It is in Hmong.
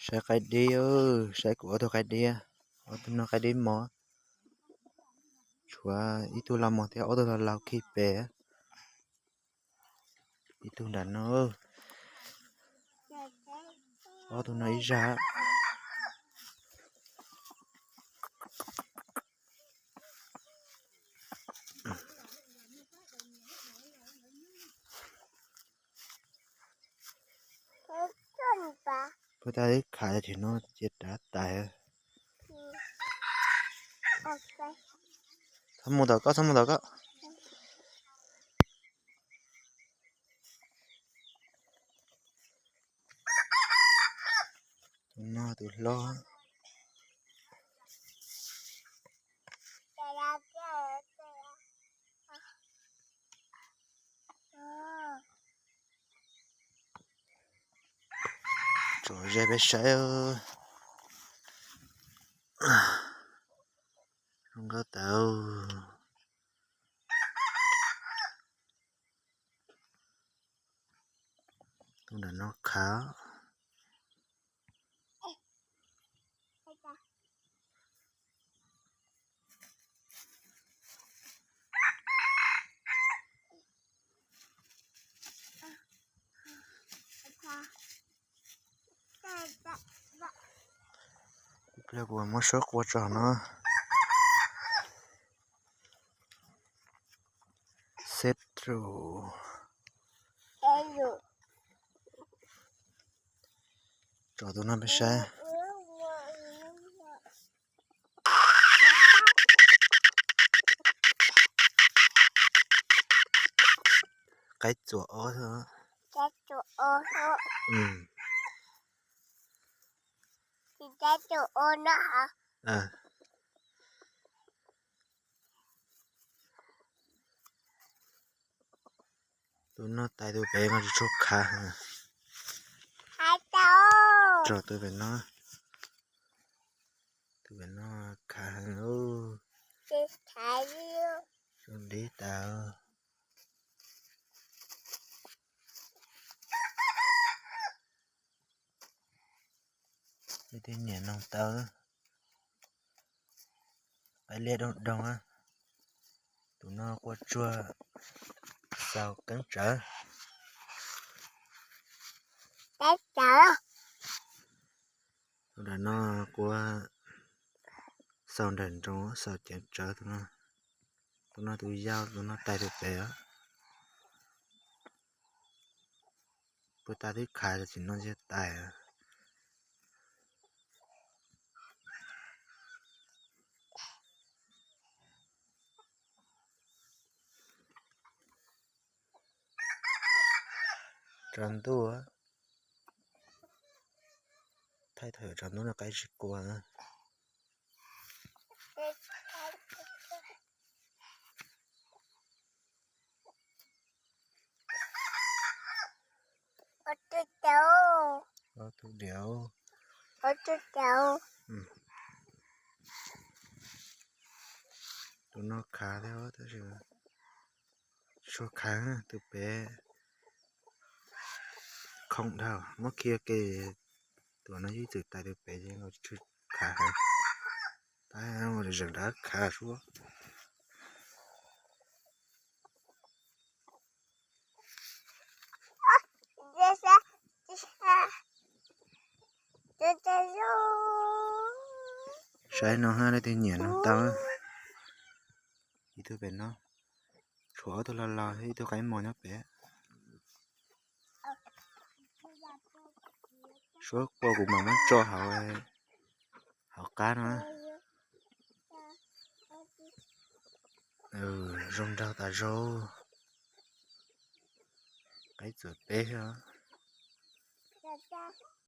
Saib qaib dib, saib kuv ob tug qaib dib, ob tug no qaib dib mos. Tshuav ib tug los mos thiab ob tug los laus khi pem. Ib tug nram no, ob tug no ib zaj. Puag ta ib khav ces no cia rov tais. Txhob mus tom koj, txhob mus tom koj. Tus no tus hlob. Tso ze peb saib. Zoo nkauj tau. Tus nram no khav. Pliag kuv muab suab qua tso no. Xeb rau. Tso tus no peb saib. Qaib txuas ob. Tus no tais tus pem no tsis tshua khav heev. Tso tus pem no. Tus pem no khav heev. Zoo li tas. Leej twg nyiam noog tau. Qaib liab doog doog. Tus no qua tsuag, xaus keeb tsawv. Tus nram no qua xaus nrawm nroos, xaus ceev tsawv. Tus no tus yau, tus no tais tus pem. Puag ta twb khav, tam sim no cia tais. Tsaus ntuj, thaij thaum yuav tsaus ntuj no qaib tsis qua. Ob tug diav, tus no khav thiab tab sis tsis tshua khav, tus pem khoom dhau, muab khi ke. Tus no yeej txwm tais tus pem ces tsis khav heev, tab mus zeem rov khav suab. Saib no, leej twg nyiam no tau. Ib tug pem no, tshuav ob tug los laus, ib tug qaib mos nyob pem. Suab qua kuv mam muab tso hauv, hauv qab no. Zoo nraug tas zog. Qaib txuas peb xwb.